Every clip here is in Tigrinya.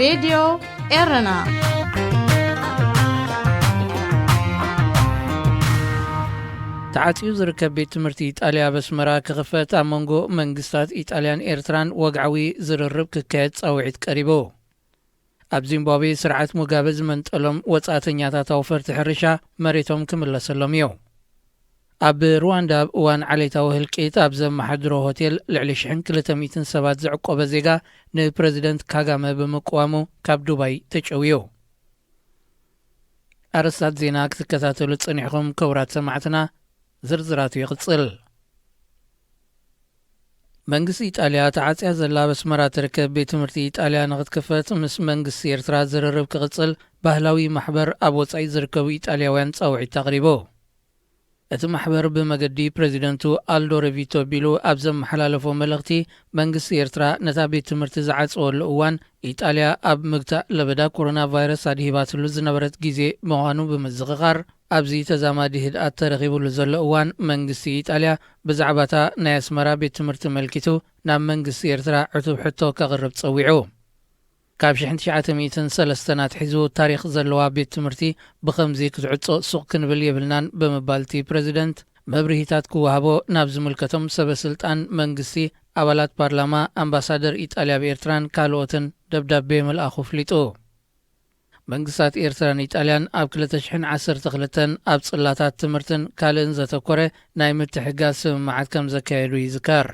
ሬድዮ ኤረና። ተዓጽዩ ዝርከብ ቤት ትምህርቲ ኢጣልያ ኣብ ኣስመራ ክኽፈት ኣብ መንጎ መንግስታት ኢጣልያን ኤርትራን ወግዓዊ ዝርርብ ክካየድ ጻውዒት ቀሪቡ። ኣብ ዚምባብዌ ስርዓት ሙጋበ ዝመንጠሎም ወጻእተኛታት ኣውፈርቲ ሕርሻ መሬቶም ክምለሰሎም እዩ። ኣብ ሩዋንዳ ኣብ እዋን ዓሌታዊ ህልቂት ኣብ ዘመሓድሮ ሆቴል ልዕሊ ሽሕን ክልተ ሚእትን ሰባት ዘዕቆበ ዜጋ ንፕረዚደንት ካጋመ ብምቅዋሙ ካብ ዱባይ ተጨውዩ። ኣረስታት ዜና ክትከታተሉ ጸኒሕኹም ክቡራት ሰማዕትና፣ ዝርዝራቱ ይቕጽል። መንግስቲ ኢጣልያ ተዓጽያ ዘላ ኣብ ኣስመራ ትርከብ ቤት ትምህርቲ ኢጣልያ ንኽትክፈት ምስ መንግስቲ ኤርትራ ዝርርብ ክቕጽል ባህላዊ ማሕበር ኣብ ወጻኢ ዝርከቡ ኢጣልያውያን ጻውዒት ኣቕሪቡ። እቲ ማሕበር ብመገዲ ፕረዚደንቱ ኣልዶ ረቪቶ ቢሉ ኣብ ዘመሓላለፎ መልእኽቲ፣ መንግስቲ ኤርትራ ነታ ቤት ትምህርቲ ዝዓጸወሉ እዋን ኢጣልያ ኣብ ምግታእ ለበዳ ኮሮና ቫይረስ ኣድሂባትሉ ዝነበረት ግዜ ምዃኑ ብምዝኽኻር፣ ኣብዚ ተዛማዲ ህድኣት ተረኺቡሉ ዘሎ እዋን መንግስቲ ኢጣልያ ብዛዕባታ ናይ ኣስመራ ቤት ትምህርቲ መልኪቱ ናብ መንግስቲ ኤርትራ ዕቱብ ሕቶ ከቕርብ ጸዊዑ። ካብ ሽሕን ትሽዓተ ሚእትን ሰለስተን ኣትሒዙ ታሪኽ ዘለዋ ቤት ትምህርቲ ብኸምዚ ክትዕጾ ሱቕ ክንብል የብልናን ብምባል እቲ ፕረዚደንት መብርሂታት ክወሃቦ ናብ ዝምልከቶም ሰበ ስልጣን መንግስቲ፣ ኣባላት ፓርላማ፣ ኣምባሳደር ኢጣልያ ኣብ ኤርትራን ካልኦትን ደብዳቤ ምልኣኹ ኣፍሊጡ። መንግስታት ኤርትራን ኢጣልያን ኣብ ክልተ ሽሕን ዓሰርተ ክልተን ኣብ ጽላታት ትምህርትን ካልእን ዘተኮረ ናይ ምትሕግጋዝ ስምምዓት ከም ዘካየዱ ይዝከር።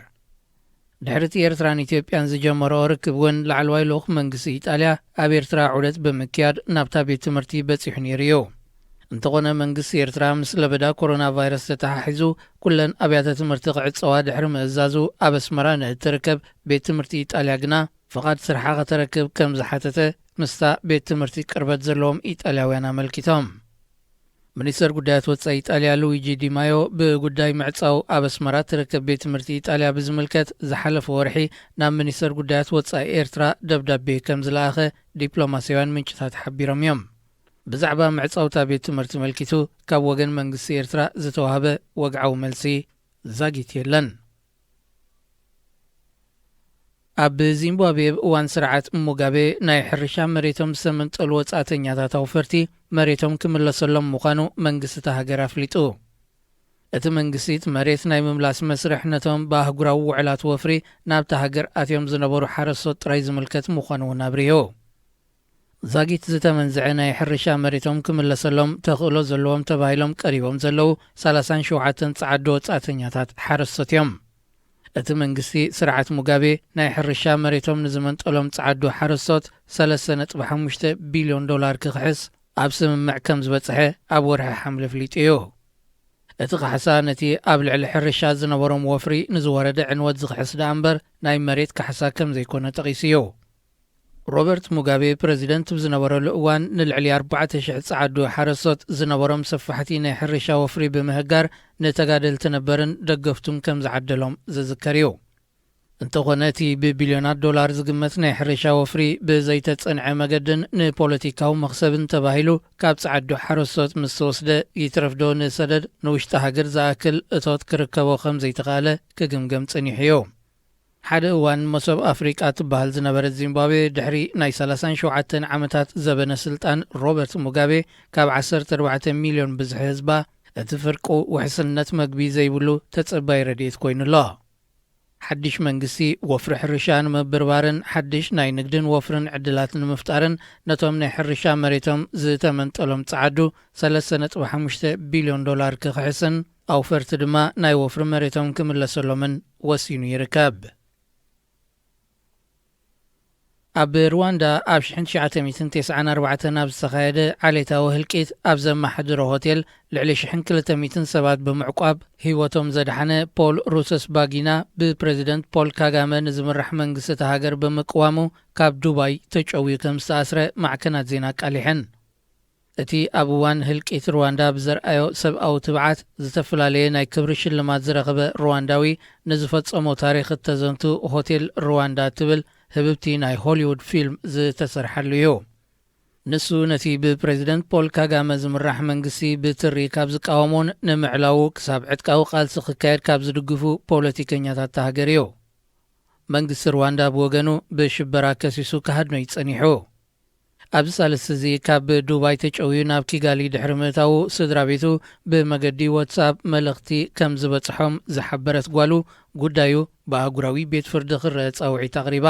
ድሕሪ እቲ ኤርትራን ኢትዮጵያን ዝጀመረኦ ርክብ እውን ላዕለዋይ ልኡኽ መንግስቲ ኢጣልያ ኣብ ኤርትራ ዑደት ብምክያድ ናብታ ቤት ትምህርቲ በጺሑ ነይሩ እዩ። እንተኾነ መንግስቲ ኤርትራ ምስ ለበዳ ኮሮና ቫይረስ ተተሓሒዙ ኩለን ኣብያተ ትምህርቲ ክዕጸዋ ድሕሪ ምእዛዙ ኣብ ኣስመራ ንእትርከብ ቤት ትምህርቲ ኢጣልያ ግና ፍቓድ ስርሓ ከተረክብ ከም ዝሓተተ ምስታ ቤት ትምህርቲ ቅርበት ዘለዎም ኢጣልያውያን ኣመልኪቶም። ሚኒስተር ጉዳያት ወጻኢ ኢጣልያ ሉዊጂ ዲማዮ ብጉዳይ ምዕጻው ኣብ ኣስመራ ትርከብ ቤት ትምህርቲ ኢጣልያ ብዝምልከት ዝሓለፈ ወርሒ ናብ ሚኒስተር ጉዳያት ወጻኢ ኤርትራ ደብዳቤ ከም ዝለኣኸ ዲፕሎማስያውያን ምንጭታት ሓቢሮም እዮም። ብዛዕባ ምዕጻውታ ቤት ትምህርቲ መልኪቱ ካብ ወገን መንግስቲ ኤርትራ ዝተዋህበ ወግዓዊ መልሲ ዛጊት የለን። ኣብ ዚምባብዌ ኣብ እዋን ስርዓት ሙጋቤ ናይ ሕርሻ መሬቶም ዝተመንጠሉ ወጻእተኛታት ኣውፈርቲ መሬቶም ክምለሰሎም ምዃኑ መንግስቲ እታ ሃገር ኣፍሊጡ። እቲ መንግስቲ እቲ መሬት ናይ ምምላስ መስርሕ ነቶም ብኣህጉራዊ ውዕላት ወፍሪ ናብታ ሃገር ኣትዮም ዝነበሩ ሓረስቶት ጥራይ ዝምልከት ምዃኑ እውን ኣብሪሁ። ዛጊት ዝተመንዝዐ ናይ ሕርሻ መሬቶም ክምለሰሎም ተኽእሎ ዘለዎም ተባሂሎም ቀሪቦም ዘለዉ ሰላሳን ሸውዓተን ጸዓዱ ወጻእተኛታት ሓረስቶት እዮም። እቲ መንግስቲ ስርዓት ሙጋቤ ናይ ሕርሻ መሬቶም ንዝመንጠሎም ጸዓዱ ሓረስቶት ሰለስተ ነጥቢ ሓሙሽተ ቢልዮን ዶላር ክኽሕስ ኣብ ስምምዕ ከም ዝበጽሐ ኣብ ወርሒ ሓምለ ኣፍሊጡ እዩ። እቲ ካሕሳ ነቲ ኣብ ልዕሊ ሕርሻ ዝነበሮም ወፍሪ ንዝወረደ ዕንወት ዝኽሕስ ደኣ እምበር ናይ መሬት ካሕሳ ከም ዘይኮነ ጠቒሱ እዩ። ሮበርት ሙጋቤ ፕረዚደንት ብዝነበረሉ እዋን ንልዕሊ ኣርባዕተ ሽሕ ጸዓዱ ሓረስቶት ዝነበሮም ሰፋሕቲ ናይ ሕርሻ ወፍሪ ብምህጋር ንተጋደልቲ ነበርን ደገፍቱን ከም ዝዓደሎም ዝዝከር እዩ። እንተኾነ እቲ ብቢልዮናት ዶላር ዝግመት ናይ ሕርሻ ወፍሪ ብዘይተጸንዐ መገድን ንፖለቲካዊ መኽሰብን ተባሂሉ ካብ ጸዓዱ ሓረስቶት ምስ ተወስደ ይትረፍዶ ንሰደድ ንውሽጢ ሃገር ዝኣክል እቶት ክርከቦ ከም ዘይተኻእለ ክግምገም ጸኒሑ እዩ። ሓደ እዋን መሶብ ኣፍሪቃ ትበሃል ዝነበረት ዚምባብዌ ድሕሪ ናይ ሰላሳን ሸውዓተን ዓመታት ዘበነ ስልጣን ሮበርት ሙጋቤ ካብ ዓሰርተ ኣርባዕተ ሚልዮን ብዝሒ ህዝባ እቲ ፍርቁ ውሕስነት መግቢ ዘይብሉ ተጸባይ ረድኤት ኮይኑ ኣሎ። ሓድሽ መንግስቲ ወፍሪ ሕርሻ ንምብርባርን ሓድሽ ናይ ንግድን ወፍርን ዕድላት ንምፍጣርን ነቶም ናይ ሕርሻ መሬቶም ዝተመንጠሎም ጸዓዱ ሰለስተ ነጥቢ ሓሙሽተ ቢልዮን ዶላር ክኽሕስን ኣውፈርቲ ድማ ናይ ወፍሪ መሬቶም ክምለሰሎምን ወሲኑ ይርከብ። ኣብ ሩዋንዳ ኣብ ሽሕን ትሽዓተ ሚእትን ተስዓን ኣርባዕተን ኣብ ዝተኻየደ ዓሌታዊ ህልቂት ኣብ ዘመሓድሮ ሆቴል ልዕሊ ሽሕን ክልተ ሚእትን ሰባት ብምዕቋብ ህይወቶም ዘድሓነ ፖል ሩሰስባጊና ብፕረዚደንት ፖል ካጋመ ንዝምራሕ መንግስቲ እታ ሃገር ብምቅዋሙ ካብ ዱባይ ተጨውዩ ከም ዝተኣስረ ማዕከናት ዜና ኣቃሊሐን። እቲ ኣብ እዋን ህልቂት ሩዋንዳ ብዘርኣዮ ሰብኣዊ ትብዓት ዝተፈላለየ ናይ ክብሪ ሽልማት ዝረኸበ ሩዋንዳዊ ንዝፈጸሞ ታሪኽ እተዘንቱ ሆቴል ሩዋንዳ እትብል ህብብቲ ናይ ሆሊውድ ፊልም ዝተሰርሓሉ እዩ። ንሱ ነቲ ብፕረዚደንት ፖል ካጋመ ዝምራሕ መንግስቲ ብትሪ ካብ ዝቃወሙን ንምዕላዉ ክሳብ ዕጥቃዊ ቃልሲ ክካየድ ካብ ዝድግፉ ፖለቲከኛታት እታ ሃገር እዩ። መንግስቲ ሩዋንዳ ብወገኑ ብሽበራ ከሲሱ ክሃድኖ እዩ ጸኒሑ። ኣብዚ ሳልስቲ እዚ ካብ ዱባይ ተጨውዩ ናብ ኪጋሊ ድሕሪ ምእታዉ፣ ስድራ ቤቱ ብመገዲ ዋትሳፕ መልእኽቲ ከም ዝበጽሖም ዝሓበረት ጓሉ፣ ጉዳዩ ብኣህጉራዊ ቤት ፍርዲ ክረአ ጻውዒት ኣቕሪባ።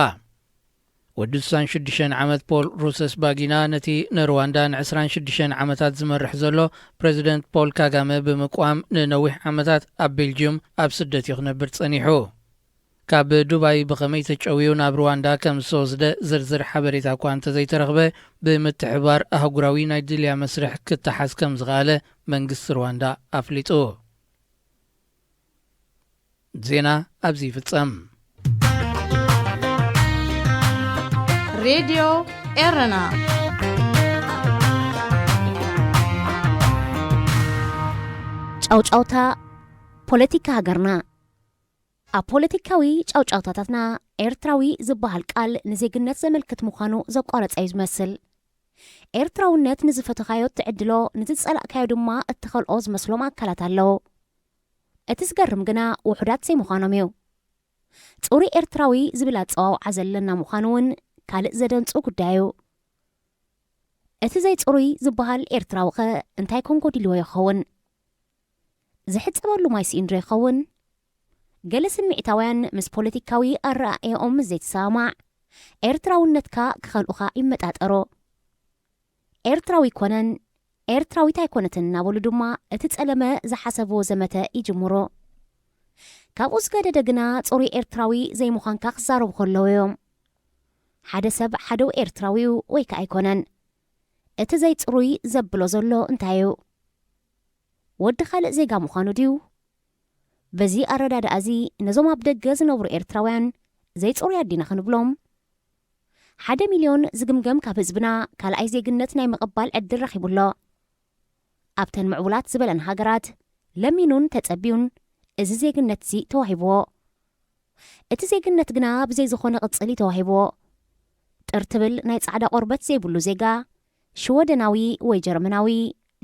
ወዲ ስሳን ሽዱሽተን ዓመት ፖል ሩሰስባጊና፣ ነቲ ንሩዋንዳ ንዕስራን ሽዱሽተን ዓመታት ዝመርሕ ዘሎ ፕረዚደንት ፖል ካጋመ ብምቅዋም፣ ንነዊሕ ዓመታት ኣብ ቤልጅዩም ኣብ ስደት እዩ ክነብር ጸኒሑ። ካብ ዱባይ ብኸመይ ተጨውዩ ናብ ሩዋንዳ ከም ዝተወስደ ዝርዝር ሓበሬታ እኳ እንተዘይተረኽበ፣ ብምትሕብባር ኣህጉራዊ ናይ ድልያ መስርሕ ክተሓዝ ከም ዝኸኣለ መንግስቲ ሩዋንዳ ኣፍሊጡ። ዜና ኣብዚ ይፍጸም። ሬድዮ ኤረና። ጫውጫውታ ፖለቲካ ሃገርና። ኣብ ፖለቲካዊ ጫውጫውታታትና ኤርትራዊ ዝበሃል ቃል ንዜግነት ዘመልክት ምዃኑ ዘቋረጸ እዩ ዝመስል። ኤርትራውነት ንዝፈተኻዮ እትዕድሎ፣ ንዝጸላእካዮ ድማ እትኸልኦ ዝመስሎም ኣካላት ኣለዉ። እቲ ዝገርም ግና ውሑዳት ዘይምዃኖም እዩ። ጽሩይ ኤርትራዊ ዝብል ኣጸዋውዓ ዘለና ምዃኑ እውን ካልእ ዘደንጹ ጉዳይ እዩ። እቲ ዘይጽሩይ ዝበሃል ኤርትራዊ ኸ እንታይ ኮን ጎዲልዎ ይኸውን? ዝሕጸበሉ ማይ ስኢኑ ዶ ይኸውን? ገለ ስምዒታውያን ምስ ፖለቲካዊ ኣረኣእያኦም ምስ ዘይትሰማማዕ፣ ኤርትራውነትካ ክኸልኡኻ ይመጣጠሩ። ኤርትራዊ ኣይኮነን፣ ኤርትራዊት ኣይኮነትን እናበሉ ድማ እቲ ጸለመ ዝሓሰብዎ ዘመተ ይጅምሩ። ካብኡ ዝገደደ ግና ጽሩይ ኤርትራዊ ዘይምዃንካ ክዛረቡ ከለዉ እዮም። ሓደ ሰብ ሓደው ኤርትራዊ እዩ ወይ ከኣ ኣይኮነን። እቲ ዘይጽሩይ ዘብሎ ዘሎ እንታይ እዩ? ወዲ ካልእ ዜጋ ምዃኑ ድዩ? በዚ ኣረዳድኣ እዚ ነዞም ኣብ ደገ ዝነብሩ ኤርትራውያን ዘይጽሩያት ዲና ክንብሎም? ሓደ ሚልዮን ዝግምገም ካብ ህዝብና ካልኣይ ዜግነት ናይ ምቕባል ዕድል ረኺቡ ኣሎ። ኣብተን ምዕቡላት ዝበለን ሃገራት ለሚኑን ተጸቢዩን እዚ ዜግነት እዚ ተዋሂብዎ። እቲ ዜግነት ግና ብዘይ ዝኾነ ቅጽል እዩ ተዋሂብዎ። ጥር ትብል ናይ ጻዕዳ ቆርበት ዘይብሉ ዜጋ፣ ሽወደናዊ ወይ ጀርመናዊ፣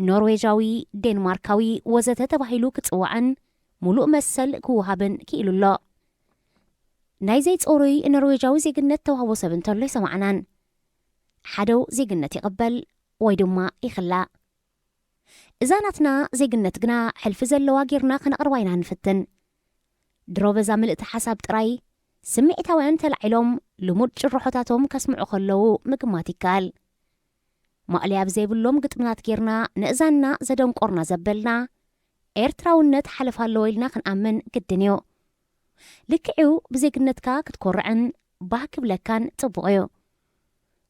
ኖርዌጃዊ፣ ዴንማርካዊ ወዘተ ተባሂሉ ክጽዋዕን ሙሉእ መሰል ክወሃብን ክኢሉ ኣሎ። ናይ ዘይጽሩይ ኖርዌጃዊ ዜግነት ተዋህቦ ሰብ እንተሎ ኣይሰማዕናን። ሓደው ዜግነት ይቕበል ወይ ድማ ይኽላእ። እዛ ናትና ዜግነት ግና ሕልፊ ዘለዋ ጌርና ከነቕርባ ኢና ንፍትን። ድሮ በዛ ምልእቲ ሓሳብ ጥራይ ስምዒታውያን ተላዒሎም ልሙድ ጭርሖታቶም ከስምዑ ከለዉ ምግማት ይከኣል። ማእለያ ብዘይብሎም ግጥምታት ጌርና ነእዛንና ዘደንቆርና ዘበልና ኤርትራውነት ሓለፋ ኣለዎ ኢልና ክንኣምን ግድን እዩ። ልክዕ'ዩ፣ ብዜግነትካ ክትኮርዕን ባህ ክብለካን ጽቡቕ እዩ።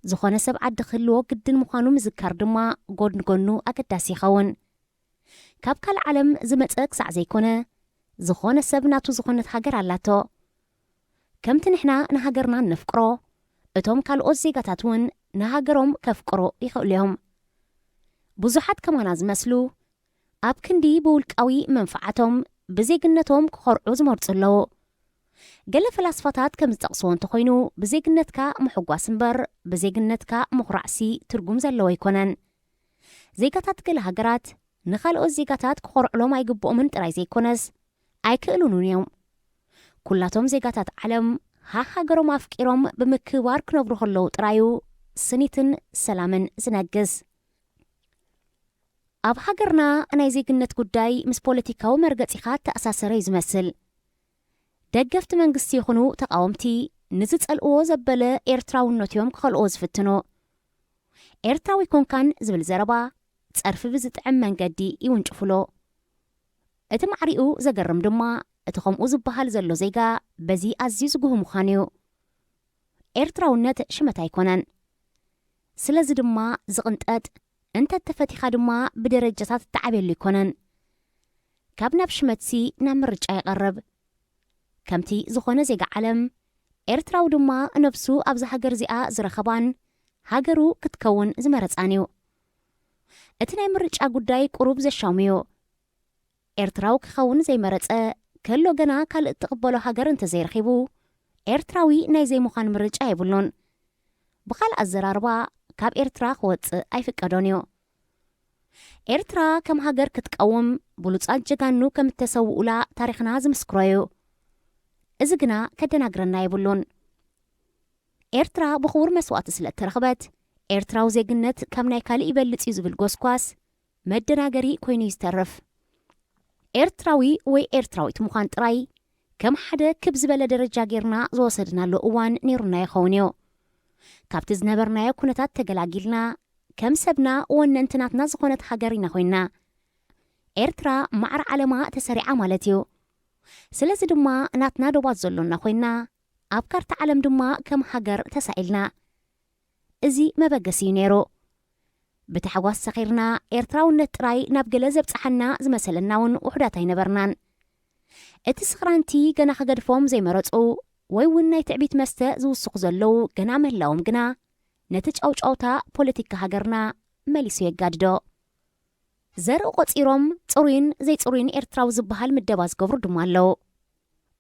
ዝኾነ ሰብ ዓዲ ክህልዎ ግድን ምዃኑ ምዝካር ድማ ጎድኒ ጎኑ ኣገዳሲ ይኸውን። ካብ ካልእ ዓለም ዝመጸ ክሳዕ ዘይኮነ፣ ዝኾነ ሰብ ናቱ ዝኾነት ሃገር ኣላቶ። ከምቲ ንሕና ንሃገርና እነፍቅሮ፣ እቶም ካልኦት ዜጋታት እውን ንሃገሮም ከፍቅሩ ይኽእሉ እዮም። ብዙሓት ከማና ዝመስሉ፣ ኣብ ክንዲ ብውልቃዊ መንፍዓቶም ብዜግነቶም ክኾርዑ ዝመርጹ ኣለዉ። ገለ ፈላስፋታት ከም ዝጠቕስዎ እንተኾይኑ፣ ብዜግነትካ ምሕጓስ እምበር ብዜግነትካ ምኹራዕሲ ትርጉም ዘለዎ ኣይኮነን። ዜጋታት ገለ ሃገራት ንኻልኦት ዜጋታት ክኾርዕሎም ኣይግብኦምን ጥራይ ዘይኮነስ፣ ኣይክእሉን እውን እዮም። ኩላቶም ዜጋታት ዓለም ሃሃገሮም ኣፍቂሮም ብምክብባር ክነብሩ ከለዉ ጥራይ እዩ ስኒትን ሰላምን ዝነግስ። ኣብ ሃገርና ናይ ዜግነት ጉዳይ ምስ ፖለቲካዊ መርገጺኻ እተኣሳሰረ እዩ ዝመስል። ደገፍቲ መንግስቲ ይኹኑ ተቓወምቲ፣ ንዝጸልእዎ ዘበለ ኤርትራውነት እዮም ክኸልእዎ ዝፍትኑ። ኤርትራዊ ኮንካን ዝብል ዘረባ ጸርፊ ብዝጥዕም መንገዲ ይውንጭፍሎ። እቲ ማዕሪኡ ዘገርም ድማ፣ እቲ ከምኡ ዝበሃል ዘሎ ዜጋ በዚ ኣዝዩ ዝጉህ ምዃኑ እዩ። ኤርትራውነት ሽመት ኣይኮነን። ስለዚ ድማ ዝቕንጠጥ፣ እንተተፈቲኻ ድማ ብደረጃታት እትዓብየሉ ኣይኮነን። ካብ ናብ ሽመትሲ ናብ ምርጫ ይቐርብ። ከምቲ ዝኾነ ዜጋ ዓለም፣ ኤርትራዊ ድማ ነብሱ ኣብዛ ሃገር እዚኣ ዝረኸባን ሃገሩ ክትከውን ዝመረጻን እዩ። እቲ ናይ ምርጫ ጉዳይ ቁሩብ ዘሻሙ እዩ። ኤርትራዊ ክኸውን ዘይመረጸ፣ ከሎ ገና ካልእ እትቕበሎ ሃገር እንተዘይረኺቡ፣ ኤርትራዊ ናይ ዘይምዃን ምርጫ የብሉን። ብኻልእ ኣዘራርባ፣ ካብ ኤርትራ ክወጽእ ኣይፍቀዶን እዩ። ኤርትራ ከም ሃገር ክትቀውም ብሉጻት ጀጋኑ ከም እተሰውኡላ ታሪኽና ዝምስክሮ እዩ። እዚ ግና ከደናግረና የብሉን። ኤርትራ ብኽቡር መስዋእቲ ስለ እተረኽበት፣ ኤርትራዊ ዜግነት ካብ ናይ ካልእ ይበልጽ እዩ ዝብል ጎስጓስ መደናገሪ ኮይኑ እዩ ዝተርፍ። ኤርትራዊ ወይ ኤርትራዊት ምዃን ጥራይ ከም ሓደ ክብ ዝበለ ደረጃ ጌርና ዝወሰድናሉ እዋን ነይሩና ይኸውን እዩ። ካብቲ ዝነበርናዮ ኩነታት ተገላጊልና፣ ከም ሰብና ወነንቲ ናትና ዝኾነት ሃገር ኢና ኮይንና። ኤርትራ ማዕረ ዓለማ ተሰሪዓ ማለት እዩ። ስለዚ ድማ ናትና ዶባት ዘሎና ኮይንና፣ ኣብ ካርታ ዓለም ድማ ከም ሃገር ተሳኢልና። እዚ መበገሲ እዩ ነይሩ። ብታሕጓስ ሰኺርና፣ ኤርትራውነት ጥራይ ናብ ገለ ዘብጽሓና ዝመሰለና እውን ውሑዳት ኣይነበርናን። እቲ ስኽራንቲ ገና ክገድፎም ዘይመረጹ ወይ እውን ናይ ትዕቢት መስተ ዝውስኹ ዘለዉ ገና ምህላዎም ግና፣ ነቲ ጫውጫውታ ፖለቲካ ሃገርና መሊሱ የጋድዶ። ዘርኢ ቆጺሮም ጽሩይን ዘይጽሩይን ኤርትራዊ ዝበሃል ምደባ ዝገብሩ ድማ ኣለዉ።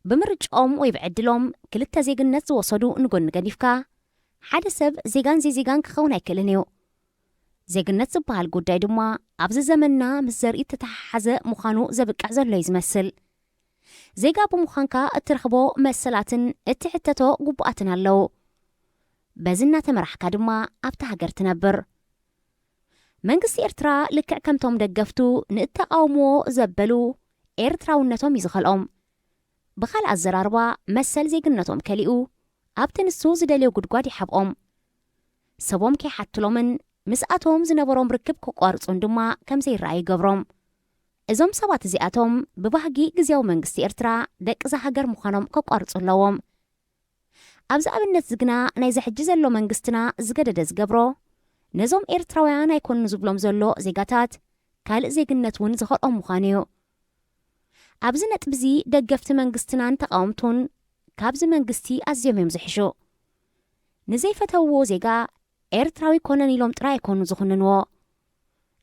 ብምርጫኦም ወይ ብዕድሎም ክልተ ዜግነት ዝወሰዱ ንጎኒ ገዲፍካ፣ ሓደ ሰብ ዜጋን ዘይዜጋን ክኸውን ኣይክእልን እዩ። ዜግነት ዝበሃል ጉዳይ ድማ ኣብዚ ዘመንና ምስ ዘርኢ እተተሓሓዘ ምዃኑ ዘብቅዕ ዘሎ እዩ ዝመስል። ዜጋ ብምዃንካ እትረኽቦ መሰላትን እትሕተቶ ግቡኣትን ኣለዉ። በዚ እናተመራሕካ ድማ ኣብታ ሃገር ትነብር። መንግስቲ ኤርትራ ልክዕ ከምቶም ደገፍቱ ንእተቃውምዎ ዘበሉ ኤርትራውነቶም እዩ ዝኸልኦም። ብኻልእ ኣዘራርባ መሰል ዜግነቶም ከሊኡ ኣብቲ ንሱ ዝደልዮ ጉድጓድ ይሓብኦም። ሰቦም ከይሓትሎምን ምስኣቶም ዝነበሮም ርክብ ከቋርጹን ድማ ከም ዘይረኣዩ ይገብሮም። እዞም ሰባት እዚኣቶም ብባህጊ ግዝያዊ መንግስቲ ኤርትራ ደቂ እዛ ሃገር ምዃኖም ከቋርጹ ኣለዎም። ኣብዚ ኣብነት እዚ ግና ናይዚ ሕጂ ዘሎ መንግስትና ዝገደደ ዝገብሮ፣ ነዞም ኤርትራውያን ኣይኮኑን ዝብሎም ዘሎ ዜጋታት ካልእ ዜግነት እውን ዝኸልኦም ምዃኑ እዩ። ኣብዚ ነጥቢ እዚ ደገፍቲ መንግስትናን ተቃወምቱን ካብዚ መንግስቲ ኣዝዮም እዮም ዝሕሹ። ንዘይፈተውዎ ዜጋ ኤርትራዊ ኮነን ኢሎም ጥራይ ኣይኮኑ ዝኹንንዎ።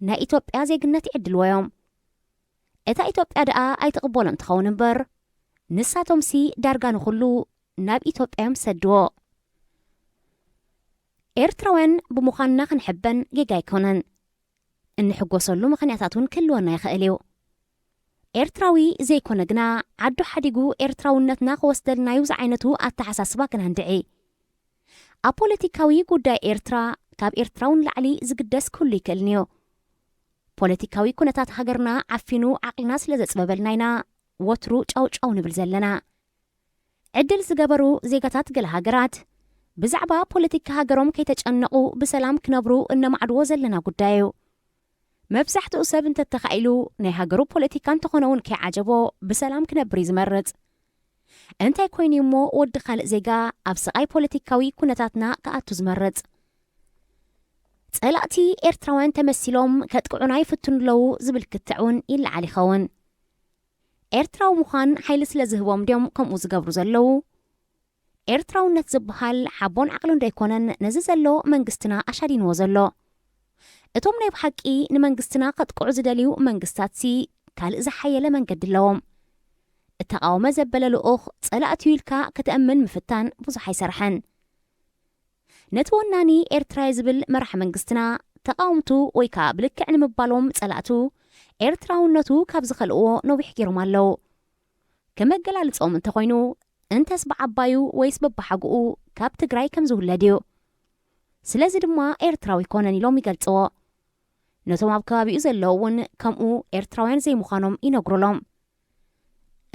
ናይ ኢትዮጵያ ዜግነት ይዕድልዎ እዮም። እታ ኢትዮጵያ ደኣ ኣይትቕበሎን ትኸውን እምበር፣ ንሳቶምሲ ዳርጋ ንኹሉ ናብ ኢትዮጵያ እዮም ዝሰድዎ። ኤርትራውያን ብምዃንና ክንሕበን ጌጋ ኣይኮነን። እንሕጎሰሉ ምኽንያታት እውን ክህልወና ይኽእል እዩ። ኤርትራዊ ዘይኮነ ግና ዓዱ ሓዲጉ ኤርትራውነትና ክወስደልና እዩ ዝዓይነቱ ኣተሓሳስባ ክነንድዒ። ኣብ ፖለቲካዊ ጉዳይ ኤርትራ ካብ ኤርትራውን ላዕሊ ዝግደስ ክህሉ ይክእልን እዩ። ፖለቲካዊ ኩነታት ሃገርና ዓፊኑ ዓቕልና ስለ ዘጽበበልና ኢና ወትሩ ጫው ጫው ንብል ዘለና። ዕድል ዝገበሩ ዜጋታት ገለ ሃገራት ብዛዕባ ፖለቲካ ሃገሮም ከይተጨነቑ ብሰላም ክነብሩ እነማዕድዎ ዘለና ጉዳይ እዩ። መብዛሕትኡ ሰብ እንተተኻኢሉ ናይ ሃገሩ ፖለቲካ እንተኾነ እውን ከይዓጀቦ ብሰላም ክነብር እዩ ዝመርጽ። እንታይ ኮይኑ እሞ ወዲ ካልእ ዜጋ ኣብ ስቓይ ፖለቲካዊ ኩነታትና ክኣቱ ዝመርጽ? ጸላእቲ ኤርትራውያን ተመሲሎም ከጥቅዑና ይፍትኑ ኣለዉ ዝብል ክትዕ እውን ይለዓል ይኸውን። ኤርትራዊ ምዃን ሓይሊ ስለ ዝህቦም ድዮም ከምኡ ዝገብሩ ዘለዉ? ኤርትራውነት ዝበሃል ሓቦን ዓቕልን ዶ ኣይኮነን ነዚ ዘሎ መንግስትና ኣሻዲንዎ ዘሎ? እቶም ናይ ብሓቂ ንመንግስትና ከጥቅዑ ዝደልዩ መንግስታትሲ ካልእ ዝሓየለ መንገዲ ኣለዎም። እተቓወመ ዘበለ ልኡኽ ጸላእቲ እዩ ኢልካ ከተእምን ምፍታን ብዙሕ ኣይሰርሐን። ነቲ ወናኒ ኤርትራየ ዝብል መራሕ መንግስትና ተቓወምቱ ወይ ከኣ ብልክዕ ንምባሎም ጸላእቱ ኤርትራውነቱ ካብ ዝኸልእዎ ነዊሕ ገይሮም ኣለዉ። ከመገላልጾም እንተኾይኑ፣ እንተስ ብዓባዩ ወይስ በብሓጉኡ ካብ ትግራይ ከም ዝውለድ እዩ። ስለዚ ድማ ኤርትራዊ ኣይኮነን ኢሎም ይገልጽዎ። ነቶም ኣብ ከባቢኡ ዘለዉ እውን ከምኡ ኤርትራውያን ዘይምዃኖም ይነግሩሎም።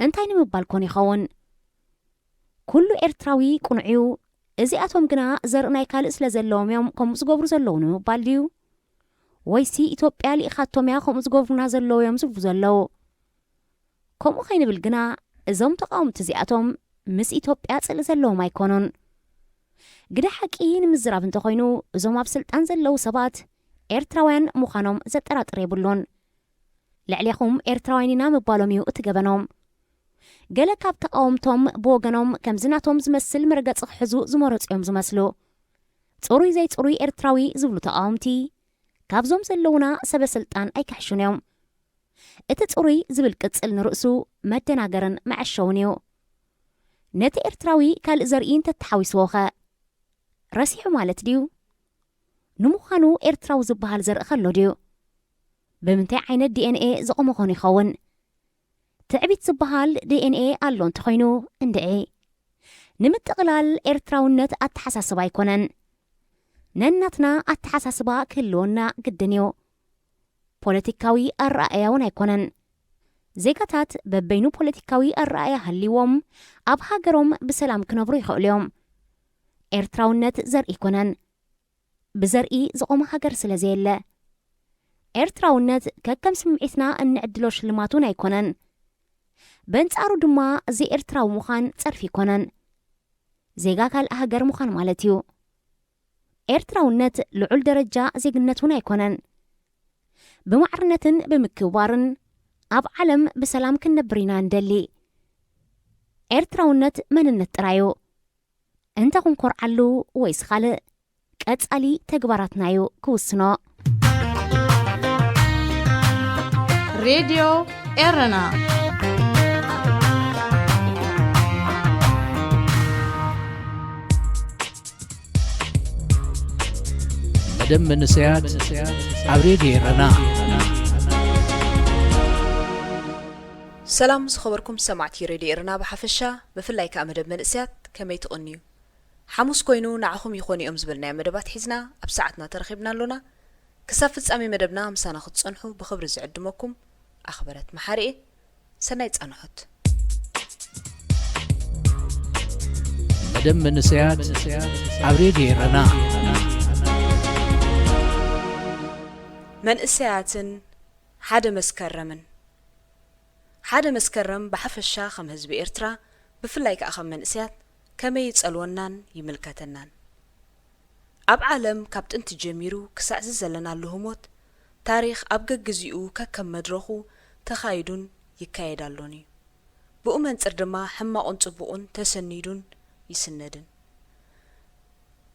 እንታይ ንምባል ኮን ይኸውን? ኩሉ ኤርትራዊ ቅኑዕ እዩ። እዚኣቶም ግና ዘርኢ ናይ ካልእ ስለ ዘለዎም እዮም ከምኡ ዝገብሩ ዘለዉ ንምባል ድዩ? ወይሲ ኢትዮጵያ ልኢኻቶም እያ ከምኡ ዝገብሩና ዘለዉ እዮም ዝብሉ ዘለዉ? ከምኡ ከይንብል ግና እዞም ተቓወምቲ እዚኣቶም ምስ ኢትዮጵያ ጽልኢ ዘለዎም ኣይኮኑን። ግደ ሓቂ ንምዝራብ እንተኾይኑ እዞም ኣብ ስልጣን ዘለዉ ሰባት ኤርትራውያን ምዃኖም ዘጠራጥር የብሉን። ልዕሌኹም ኤርትራውያን ኢና ምባሎም እዩ እቲ ገበኖም። ገለ ካብ ተቓወምቶም ብወገኖም ከምዚ ናቶም ዝመስል መርገጺ ክሕዙ ዝመረጹ እዮም ዝመስሉ። ጽሩይ ዘይጽሩይ ኤርትራዊ ዝብሉ ተቓወምቲ ካብዞም ዘለዉና ሰበ ስልጣን ኣይክሕሹን እዮም። እቲ ጽሩይ ዝብል ቅጽል ንርእሱ መደናገርን መዐሸውን እዩ። ነቲ ኤርትራዊ ካልእ ዘርኢ እንተተሓዊስዎኸ? ረሲሑ ማለት ድዩ? ንምዃኑ ኤርትራዊ ዝበሃል ዘርኢ ከሎ ድዩ? ብምንታይ ዓይነት ዲ ኤን ኤ ዝቖመ ኾን ይኸውን? ትዕቢት ዝበሃል ዲ ኤን ኤ ኣሎ እንተኾይኑ እንድዒ። ንምጥቕላል ኤርትራውነት ኣተሓሳስባ ኣይኮነን። ነናትና ኣተሓሳስባ ክህልወና ግድን እዩ። ፖለቲካዊ ኣረኣእያ እውን ኣይኮነን። ዜጋታት በበይኑ ፖለቲካዊ ኣረኣእያ ሃልይዎም ኣብ ሃገሮም ብሰላም ክነብሩ ይኽእሉ እዮም። ኤርትራውነት ዘርኢ ኣይኮነን። ብዘርኢ ዝቖመ ሃገር ስለ ዘየለ። ኤርትራውነት ከከም ስምዒትና እንዕድሎ ሽልማት እውን ኣይኮነን። በንጻሩ ድማ ዘይኤርትራዊ ምዃን ጸርፊ ኣይኮነን። ዜጋ ካልእ ሃገር ምዃን ማለት እዩ። ኤርትራውነት ልዑል ደረጃ ዜግነት እውን ኣይኮነን። ብማዕርነትን ብምክብባርን ኣብ ዓለም ብሰላም ክንነብር ኢና እንደሊ። ኤርትራውነት መንነት ጥራይ እዩ። እንተ ክንኮርዓሉ ወይስ ካልእ፣ ቀጻሊ ተግባራትና እዩ ክውስኖ። ሬድዮ ኤረና። መደብ መንእሰያት ኣብ ሬድዮ ኤረና። ሰላም ዝኸበርኩም ሰማዕቲ ሬድዮ ኤረና ብሓፈሻ፣ ብፍላይ ከኣ መደብ መንእሰያት ከመይ ትቕንዩ? ሓሙስ ኮይኑ ንዓኹም ይኾኑ እዮም ዝበልናዮ መደባት ሒዝና ኣብ ሰዓትና ተረኺብና ኣሎና። ክሳብ ፍጻሜ መደብና ምሳና ክትጸንሑ ብኽብሪ ዝዕድመኩም ኣኽበረት መሓሪ እየ። ሰናይ ጻንሖት። መደብ መንእሰያት ኣብ ሬድዮ ኤረና። መንእሰያትን ሓደ መስከረምን። ሓደ መስከረም ብሓፈሻ ከም ህዝቢ ኤርትራ፣ ብፍላይ ከኣ ከም መንእሰያት ከመይ ይጸልወናን ይምልከተናን። ኣብ ዓለም ካብ ጥንቲ ጀሚሩ ክሳዕዚ ዘለናሉ ህሞት፣ ታሪኽ ኣብ ገግዚኡ ከከም መድረኹ ተኻይዱን ይካየድ ኣሎን እዩ። ብኡ መንጽር ድማ ሕማቑን ጽቡቑን ተሰኒዱን ይስነድን።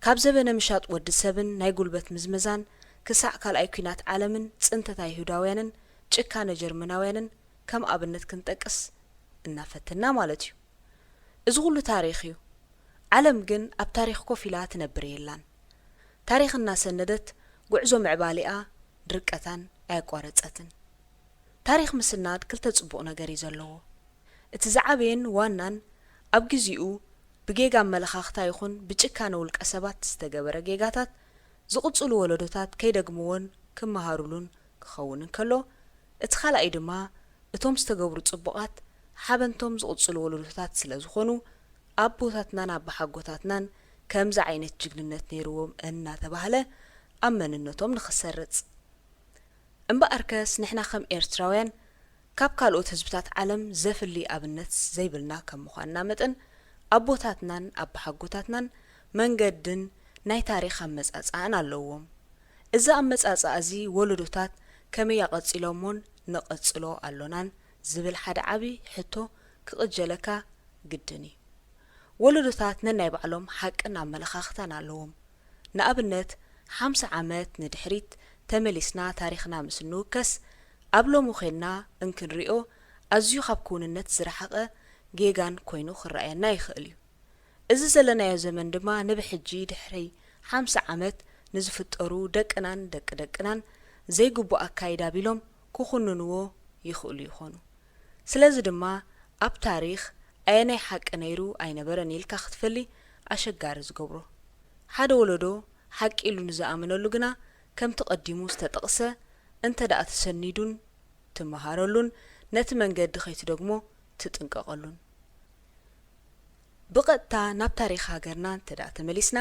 ካብ ዘበነ ምሻጥ ወዲ ሰብን ናይ ጉልበት ምዝመዛን ክሳዕ ካልኣይ ኲናት ዓለምን ጽንተት ኣይሁዳውያንን ጭካነ ጀርመናውያንን ከም ኣብነት ክንጠቅስ እናፈተና ማለት እዩ። እዚ ኹሉ ታሪኽ እዩ። ዓለም ግን ኣብ ታሪኽ ኮፍ ኢላ ትነብር የላን። ታሪኽ እናሰነደት ጉዕዞ ምዕባሌኣ ድርቀታን ኣየቋረጸትን። ታሪኽ ምስናድ ክልተ ጽቡቕ ነገር እዩ ዘለዎ። እቲ ዝዓበየን ዋናን ኣብ ግዚኡ ብጌጋ ኣመለኻኽታ ይኹን ብጭካነ ውልቀ ሰባት ዝተገበረ ጌጋታት ዝቕጽሉ ወለዶታት ከይደግምዎን ክመሃሩሉን ክኸውን እንከሎ፣ እቲ ካልኣይ ድማ እቶም ዝተገብሩ ጽቡቓት ሓበንቶም ዝቕጽሉ ወለዶታት ስለ ዝኾኑ ኣቦታትናን ኣባሓጎታትናን ከምዚ ዓይነት ጅግንነት ነይርዎም እናተባህለ ኣብ መንነቶም ንኽሰርጽ። እምበኣርከስ ንሕና ከም ኤርትራውያን ካብ ካልኦት ህዝብታት ዓለም ዘፍሊ ኣብነት ዘይብልና ከም ምዃንና መጠን ኣቦታትናን ኣባሓጎታትናን መንገድን ናይ ታሪኽ ኣመጻጽኣን ኣለዎም። እዚ ኣመጻጽኣ እዚ ወለዶታት ከመይ ኣቐጺሎሞን ንቐጽሎ ኣሎናን ዝብል ሓደ ዓቢ ሕቶ ክቕጀለካ ግድን እዩ። ወለዶታት ነናይ ባዕሎም ሓቅን ኣመለኻኽታን ኣለዎም። ንኣብነት ሓምሳ ዓመት ንድሕሪት ተመሊስና ታሪኽና ምስ እንውከስ ኣብ ሎሚ ኾንና እንክንሪኦ ኣዝዩ ካብ ክውንነት ዝረሓቐ ጌጋን ኮይኑ ክረኣየና ይኽእል እዩ። እዚ ዘለናዮ ዘመን ድማ ንብሕጂ ድሕሪ ሓምሳ ዓመት ንዝፍጠሩ ደቅናን ደቂ ደቅናን ዘይግቡእ ኣካይዳ ቢሎም ክኹንንዎ ይኽእሉ ይኾኑ። ስለዚ ድማ ኣብ ታሪኽ ኣየናይ ሓቂ ነይሩ ኣይነበረን ኢልካ ክትፈሊ ኣሸጋሪ ዝገብሮ። ሓደ ወለዶ ሓቂ ኢሉ ንዝኣመነሉ ግና ከምቲ ቀዲሙ ዝተጠቕሰ እንተ ደኣ ተሰኒዱን ትመሃረሉን ነቲ መንገዲ ከይትደግሞ ትጥንቀቐሉን። ብቐጥታ ናብ ታሪኽ ሃገርና እንተ ደኣ ተመሊስና፣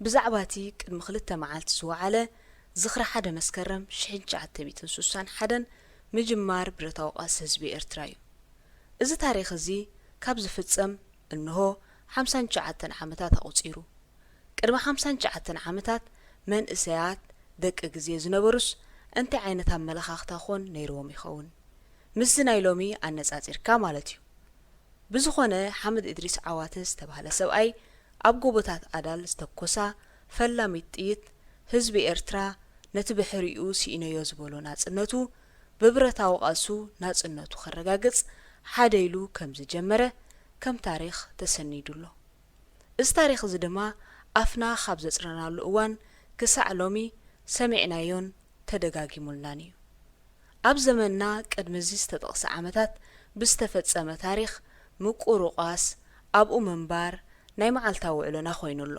ብዛዕባ እቲ ቅድሚ ክልተ መዓልቲ ዝወዓለ ዝኽሪ ሓደ መስከረም ሽሕን ትሽዓተ ሚእትን ስሳን ሓደን ምጅማር ብረታዊ ቃልሲ ህዝቢ ኤርትራ እዩ። እዚ ታሪኽ እዚ ካብ ዝፍጸም እንሆ ሓምሳን ትሽዓተን ዓመታት ኣቑጺሩ። ቅድሚ ሓምሳን ትሽዓተን ዓመታት መንእሰያት ደቂ ግዜ ዝነበሩስ እንታይ ዓይነት ኣመለኻኽታ ኾን ነይርዎም ይኸውን? ምስዚ ናይ ሎሚ ኣነጻጺርካ ማለት እዩ። ብዝኾነ ሓምድ እድሪስ ዓዋተ ዝተባህለ ሰብኣይ ኣብ ጎቦታት ኣዳል ዝተኮሳ ፈላሚት ጥይት ህዝቢ ኤርትራ ነቲ ብሕሪኡ ስኢነዮ ዝበሎ ናጽነቱ ብብረታዊ ቃልሱ ናጽነቱ ከረጋግጽ ሓደ ኢሉ ከም ዝጀመረ ከም ታሪኽ ተሰኒዱ ኣሎ። እዚ ታሪኽ እዚ ድማ ኣፍና ካብ ዘጽረናሉ እዋን ክሳዕ ሎሚ ሰሚዕናዮን ተደጋጊሙልናን እዩ። ኣብ ዘመንና ቅድሚ እዚ ዝተጠቕሰ ዓመታት ብዝተፈጸመ ታሪኽ ምቁርቋስ ኣብኡ ምንባር ናይ መዓልታዊ ውዕሎና ኮይኑ ኣሎ።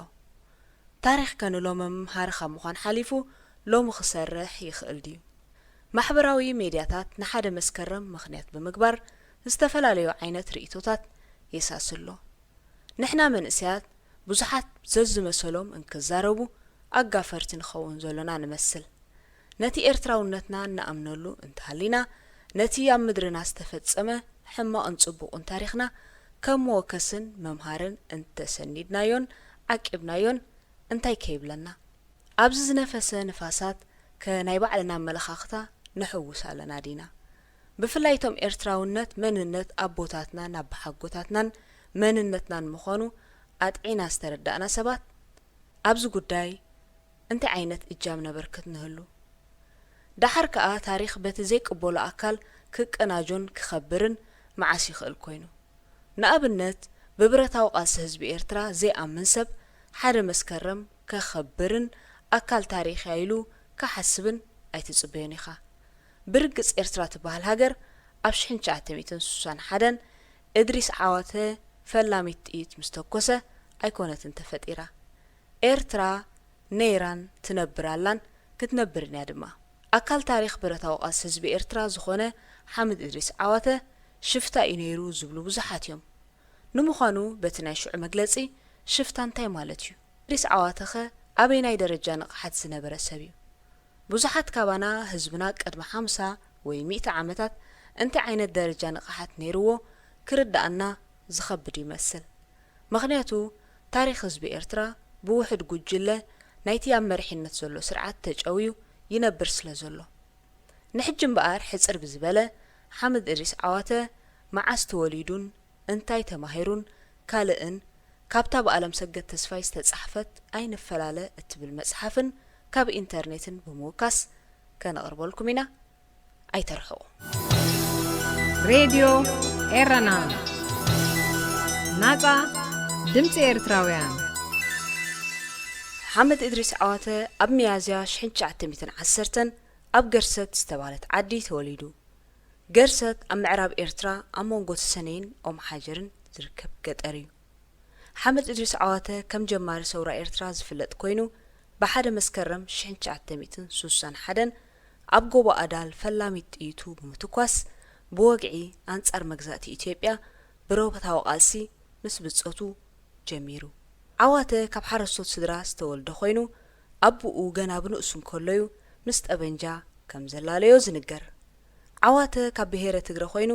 ታሪኽ ከንሎ መምሃሪ ካብ ምዃን ሓሊፉ ሎሚ ክሰርሕ ይኽእል ድዩ? ማሕበራዊ ሜድያታት ንሓደ መስከረም ምኽንያት ብምግባር ዝተፈላለዩ ዓይነት ርእይቶታት የሳስሎ። ንሕና መንእሰያት ብዙሓት ዘዝመሰሎም እንክዛረቡ ኣጋፈርቲ ንኸውን ዘሎና ንመስል። ነቲ ኤርትራውነትና እንኣምነሉ እንተሃሊና፣ ነቲ ኣብ ምድርና ዝተፈጸመ ሕማቕን ጽቡቕን ታሪኽና ከም መወከስን መምሃርን እንተሰኒድናዮን ዓቂብናዮን እንታይ ከይብለና? ኣብዚ ዝነፈሰ ንፋሳት ከ ናይ ባዕልና ኣመለኻኽታ ነሕውስ ኣለና ዲና? ብፍላይ እቶም ኤርትራውነት መንነት ኣቦታትናን ኣቦሓጎታትናን መንነትናን ምዃኑ ኣጥዒና ዝተረዳእና ሰባት ኣብዚ ጉዳይ እንታይ ዓይነት እጃም ነበርክት ንህሉ? ደሓር ከኣ ታሪኽ በቲ ዘይቅበሎ ኣካል ክቀናጆን ክኸብርን መዓስ ይኽእል ኮይኑ? ንኣብነት፣ ብብረታዊ ቃልሲ ህዝቢ ኤርትራ ዘይኣምን ሰብ ሓደ መስከረም ከኸብርን ኣካል ታሪኽ'ያ ኢሉ ክሓስብን ኣይትጽበዮን ኢኻ። ብርግጽ ኤርትራ ትበሃል ሃገር ኣብ ሽሕን ትሽዓተ ሚእትን ስሳን ሓደን እድሪስ ዓዋተ ፈላሚት ጥይት ምስ ተኮሰ ኣይኮነትን ተፈጢራ። ኤርትራ ነይራን ትነብር ኣላን ክትነብርን እያ ድማ። ኣካል ታሪኽ ብረታዊ ቃልሲ ህዝቢ ኤርትራ ዝኾነ ሓምድ እድሪስ ዓዋተ ሽፍታ እዩ ነይሩ ዝብሉ ብዙሓት እዮም። ንምዃኑ በቲ ናይ ሽዑ መግለጺ ሽፍታ እንታይ ማለት እዩ? እድሪስ ዓዋተኸ ኣበየናይ ደረጃ ንቕሓት ዝነበረ ሰብ እዩ? ብዙሓት ካባና ህዝብና ቅድሚ ሓምሳ ወይ ሚእቲ ዓመታት እንታይ ዓይነት ደረጃ ንቕሓት ነይርዎ ክርድኣና ዝኸብድ ይመስል። ምኽንያቱ ታሪኽ ህዝቢ ኤርትራ ብውሑድ ጉጅለ ናይቲ ኣብ መሪሕነት ዘሎ ስርዓት ተጨውዩ ይነብር ስለ ዘሎ። ንሕጂ እምበኣር ሕጽር ብዝበለ ሓምድ እድሪስ ዓዋተ መዓስ ተወሊዱን እንታይ ተማሂሩን ካልእን ካብታ ብኣለምሰገድ ተስፋይ ዝተጻሕፈት ኣይንፈላለ እትብል መጽሓፍን ካብ ኢንተርኔትን ብምውካስ ከነቕርበልኩም ኢና። ኣይተርሕቑ። ሬድዮ ኤረና፣ ናጻ ድምጺ ኤርትራውያን። ሓምድ እድሪስ ዓዋተ ኣብ ሚያዝያ ሽሕን ትሽዓተ ሚእትን ዓሰርተን ኣብ ገርሰት ዝተባህለት ዓዲ ተወሊዱ። ገርሰት ኣብ ምዕራብ ኤርትራ ኣብ መንጎ ተሰነይን ኦም ሓጀርን ዝርከብ ገጠር እዩ። ሓምድ እድሪስ ዓዋተ ከም ጀማሪ ሰውራ ኤርትራ ዝፍለጥ ኮይኑ፣ ብሓደ መስከረም ሽሕን ትሽዓተ ሚእትን ስሳን ሓደን ኣብ ጎቦ ኣዳል ፈላሚት ጥይቱ ብምትኳስ፣ ብወግዒ ኣንጻር መግዛእቲ ኢትዮጵያ ብረታዊ ቃልሲ ምስ ብጾቱ ጀሚሩ። ዓዋተ ካብ ሓረስቶት ስድራ ዝተወልደ ኮይኑ፣ ኣቡኡ ገና ብንእሱ እንከሎ'ዩ ምስ ጠበንጃ ከም ዘላለዮ ዝንገር። ዓዋተ ካብ ብሄረ ትግረ ኮይኑ፣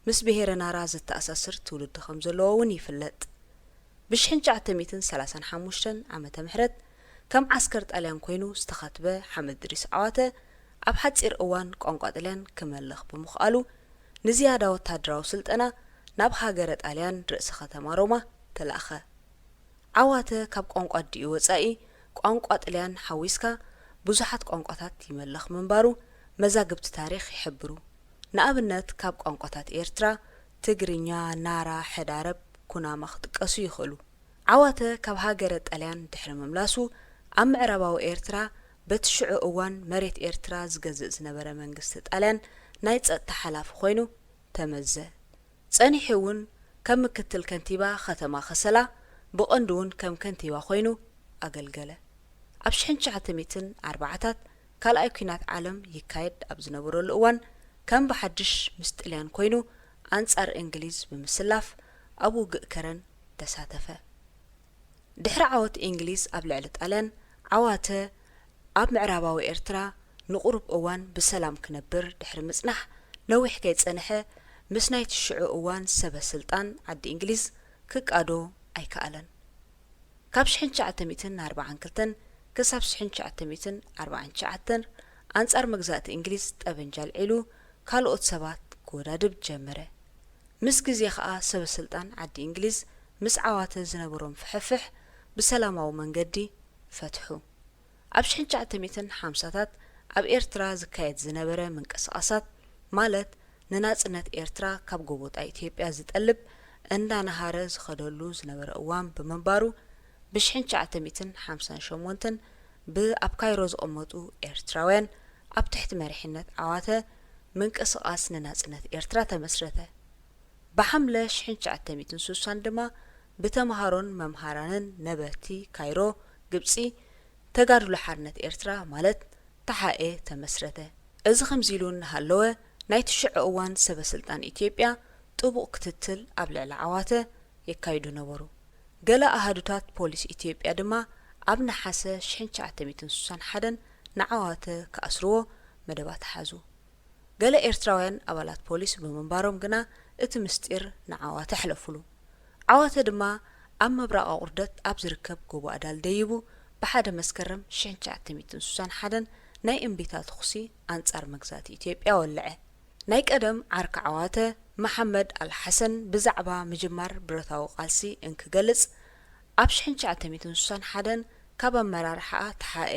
ምስ ብሄረ ናራ ዘተኣሳስር ትውልዲ ከም ዘለዎ እውን ይፍለጥ። ብሽሕን ትሽዓተ ሚእትን ሰላሳን ሓሙሽተን ዓመተ ምሕረት ከም ዓስከር ጣልያን ኮይኑ ዝተኸትበ ሓምድ እድሪስ ዓዋተ፣ ኣብ ሓጺር እዋን ቋንቋ ጥልያን ክመልኽ ብምኽኣሉ፣ ንዝያዳ ወተሃደራዊ ስልጠና ናብ ሃገረ ጣልያን ርእሰ ከተማ ሮማ ተላእኸ። ዓዋተ ካብ ቋንቋ ኣዲኡ ወጻኢ፣ ቋንቋ ጥልያን ሓዊስካ ብዙሓት ቋንቋታት ይመልኽ ምንባሩ መዛግብቲ ታሪኽ ይሕብሩ። ንኣብነት፣ ካብ ቋንቋታት ኤርትራ፣ ትግርኛ፣ ናራ፣ ሕዳረብ፣ ኩናማ ክጥቀሱ ይኽእሉ። ዓዋተ ካብ ሃገረ ጣልያን ድሕሪ ምምላሱ፣ ኣብ ምዕራባዊ ኤርትራ፣ በቲ ሽዑ እዋን መሬት ኤርትራ ዝገዝእ ዝነበረ መንግስቲ ጣልያን ናይ ጸጥታ ሓላፊ ኮይኑ ተመዘ። ጸኒሑ እውን ከም ምክትል ከንቲባ ከተማ ከሰላ፣ ብቐንዱ እውን ከም ከንቲባ ኮይኑ ኣገልገለ። ኣብ ሽሕን ትሽዓተ ሚእትን ኣርባዓታት ካልኣይ ኲናት ዓለም ይካየድ ኣብ ዝነበረሉ እዋን፣ ከም ብሓድሽ ምስ ጥልያን ኮይኑ ኣንጻር እንግሊዝ ብምስላፍ ኣብ ውግእ ከረን ተሳተፈ። ድሕሪ ዓወት እንግሊዝ ኣብ ልዕሊ ጣልያን፣ ዓዋተ ኣብ ምዕራባዊ ኤርትራ ንቑሩብ እዋን ብሰላም ክነብር ድሕሪ ምጽናሕ፣ ነዊሕ ከይጸንሐ ምስ ናይቲ ሽዑ እዋን ሰበ ስልጣን ዓዲ እንግሊዝ ክቃዶ ኣይከኣለን። ካብ ሽሕን ትሽዓተ ሚእትን ኣርባዓን ክልተን ክሳብ ሽሕን ትሽዓተ ሚእትን ኣርባዓን ትሽዓተን ኣንጻር መግዛእቲ እንግሊዝ ጠበንጃ ኣልዒሉ ካልኦት ሰባት ክወዳድብ ጀመረ። ምስ ግዜ ኸኣ ሰበ ስልጣን ዓዲ እንግሊዝ ምስ ዓዋተ ዝነበሮም ፍሕፍሕ ብሰላማዊ መንገዲ ፈትሑ። ኣብ ሽሕን ትሽዓተ ሚእትን ሓምሳታት ኣብ ኤርትራ ዝካየድ ዝነበረ ምንቅስቓሳት፣ ማለት ንናጽነት ኤርትራ ካብ ጎቦጣ ኢትዮጵያ ዝጠልብ እንዳነሃረ ዝኸደሉ ዝነበረ እዋን ብምንባሩ፣ ብሽሕን ትሽዓተ ሚእትን ሓምሳን ሸሞንተን ብኣብ ካይሮ ዝቐመጡ ኤርትራውያን ኣብ ትሕቲ መሪሕነት ዓዋተ ምንቅስቓስ ንናጽነት ኤርትራ ተመስረተ። ብሓምለ ሽሕን ትሽዓተ ሚእትን ስሳን ድማ ብተምሃሮን መምሃራንን ነበርቲ ካይሮ ግብጺ ተጋድሎ ሓርነት ኤርትራ ማለት ተሓኤ ተመስረተ። እዚ ከምዚ ኢሉ እናሃለወ፣ ናይቲ ሽዑ እዋን ሰበ ስልጣን ኢትዮጵያ ጥቡቕ ክትትል ኣብ ልዕሊ ዓዋተ የካይዱ ነበሩ። ገለ ኣሃዱታት ፖሊስ ኢትዮጵያ ድማ ኣብ ነሓሰ ሽሕን ትሽዓተ ሚእትን ስሳን ሓደን ንዓዋተ ክኣስርዎ መደባት ሓዙ። ገለ ኤርትራውያን ኣባላት ፖሊስ ብምንባሮም ግና እቲ ምስጢር ንዓዋተ ኣሕለፉሉ። ዓዋተ ድማ ኣብ ምብራቕ ኣቑርደት ኣብ ዝርከብ ጎቦ ኣዳል ደይቡ፣ ብሓደ መስከረም ሽሕን ትሽዓተ ሚእትን ስሳን ሓደን ናይ እምቢታ ተኹሲ ኣንጻር መግዛእቲ ኢትዮጵያ ወልዐ። ናይ ቀደም ዓርኪ ዓዋተ መሓመድ ኣልሓሰን ብዛዕባ ምጅማር ብረታዊ ቃልሲ እንክገልጽ፣ ኣብ ሽሕን ትሽዓተ ሚእትን ስሳን ሓደን ካብ ኣመራርሓ ተሓኤ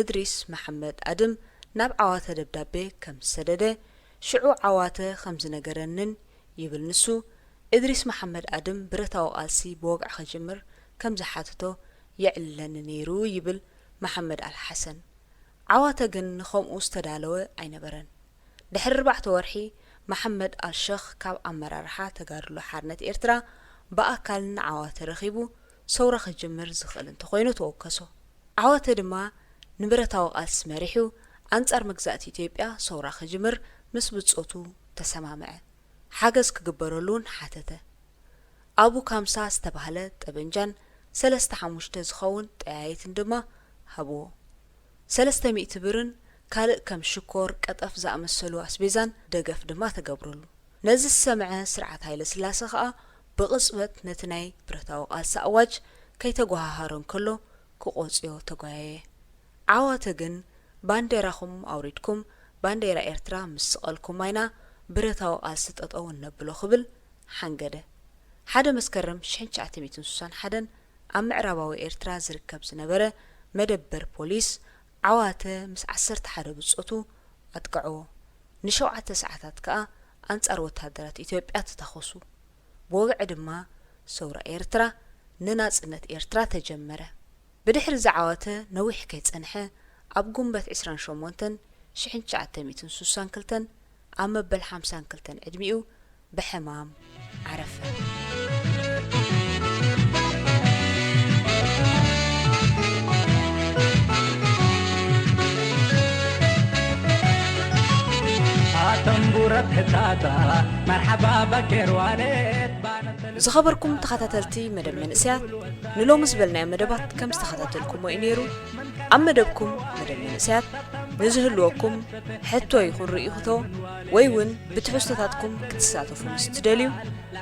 እድሪስ መሓመድ ኣድም ናብ ዓዋተ ደብዳቤ ከም ዝሰደደ፣ ሽዑ ዓዋተ ከም ዝነገረንን ይብል ንሱ፣ እድሪስ መሓመድ ኣድም ብረታዊ ቃልሲ ብወግዒ ክጅምር ከም ዝሓተቶ የዕልለኒ ነይሩ ይብል መሓመድ ኣልሓሰን። ዓዋተ ግን ንኸምኡ ዝተዳለወ ኣይነበረን። ድሕሪ ኣርባዕተ ወርሒ፣ መሓመድ ኣልሸኽ ካብ ኣመራርሓ ተጋድሎ ሓርነት ኤርትራ ብኣካል ንዓዋተ ረኺቡ፣ ሰውራ ክጅምር ዝኽእል እንተኾይኑ ተወከሶ። ዓዋተ ድማ ንብረታዊ ቃልሲ መሪሑ ኣንጻር መግዛእቲ ኢትዮጵያ ሰውራ ክጅምር ምስ ብጾቱ ተሰማምዐ። ሓገዝ ክግበረሉ እውን ሓተተ። ኣቡ ካምሳ ዝተባህለ ጠበንጃን ሰለስተ ሓሙሽተ ዝኸውን ጠያይትን ድማ ሃብዎ። ሰለስተ ሚእቲ ብርን ካልእ ከም ሽኮር፣ ቀጠፍ ዝኣመሰሉ ኣስቤዛን ደገፍ ድማ ተገብረሉ። ነዚ ዝሰምዐ ስርዓት ሃይለ ስላሰ ኸኣ ብቕጽበት ነቲ ናይ ብረታዊ ቃልሲ ኣዋጅ ከይተጓሃሃረ እንከሎ ክቖጽዮ ተጓየየ። ዓዋተ ግን፣ "ባንዴራኹም ኣውሪድኩም ባንዴራ ኤርትራ ምስ ሰቐልኩማ ኢና ብረታዊ ቃልሲ ጠጠው እነብሎ" ክብል ሓንገደ። ሓደ መስከረም ሽሕን ትሽዓተ ሚእትን ስሳን ሓደን ኣብ ምዕራባዊ ኤርትራ ዝርከብ ዝነበረ መደበር ፖሊስ ዓዋተ ምስ ዓሰርተ ሓደ ብጾቱ ኣጥቅዕዎ። ንሸውዓተ ሰዓታት ከኣ ኣንጻር ወተሃደራት ኢትዮጵያ ተታኾሱ። ብወግዒ ድማ ሰውራ ኤርትራ ንናጽነት ኤርትራ ተጀመረ። ብድሕሪ እዚ ዓዋተ ነዊሕ ከይጸንሐ፣ ኣብ ጉንበት ዕስራን ሸሞንተን ሽሕን ትሽዓተ ሚእትን ስሳን ክልተን ኣብ መበል ሓምሳን ክልተን ዕድሚኡ ብሕማም ዓረፈ። ኣተንቡረት ሕታታ መርሓባ ባኬር ዋሌት ባነተል ዝኸበርኩም ተኸታተልቲ መደብ መንእሰያት፣ ንሎሚ ዝበልናዮ መደባት ከም ዝተኸታተልኩሞ እዩ ነይሩ። ኣብ መደብኩም መደብ መንእሰያት ንዝህልወኩም ሕቶ ይኹን ርእይቶ ወይ እውን ብትሕዝቶታትኩም ክትሳተፉ ምስ ትደልዩ፣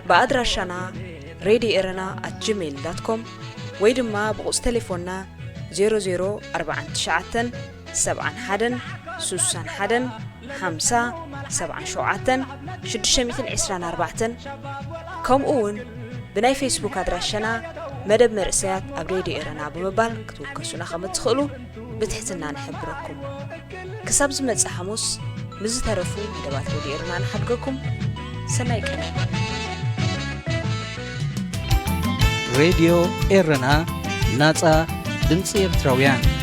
ብኣድራሻና ሬድዮ ኤረና ኣት ጂሜይል ዳት ኮም ወይ ድማ ብቁጽሪ ቴሌፎንና ዜሮ ዜሮ ኣርባዓን ትሽዓተን ሰብዓን ሓደን ስሳን ሓደን ሓምሳ ሰብዓን ሸውዓተን ሽዱሽተ ሚእትን ዕስራን ኣርባዕተን፣ ከምኡ እውን ብናይ ፌስቡክ ኣድራሻና መደብ መንእሰያት ኣብ ሬድዮ ኤረና ብምባል ክትውከሱና ከም እትኽእሉ ብትሕትና ንሕብረኩም። ክሳብ ዝመጽእ ሓሙስ ምስ ዝተረፉ መደባት ሬድዮ ኤረና ንሓድገኩም። ሰናይ ቀነ። ሬድዮ ኤረና፣ ናጻ ድምጺ ኤርትራውያን።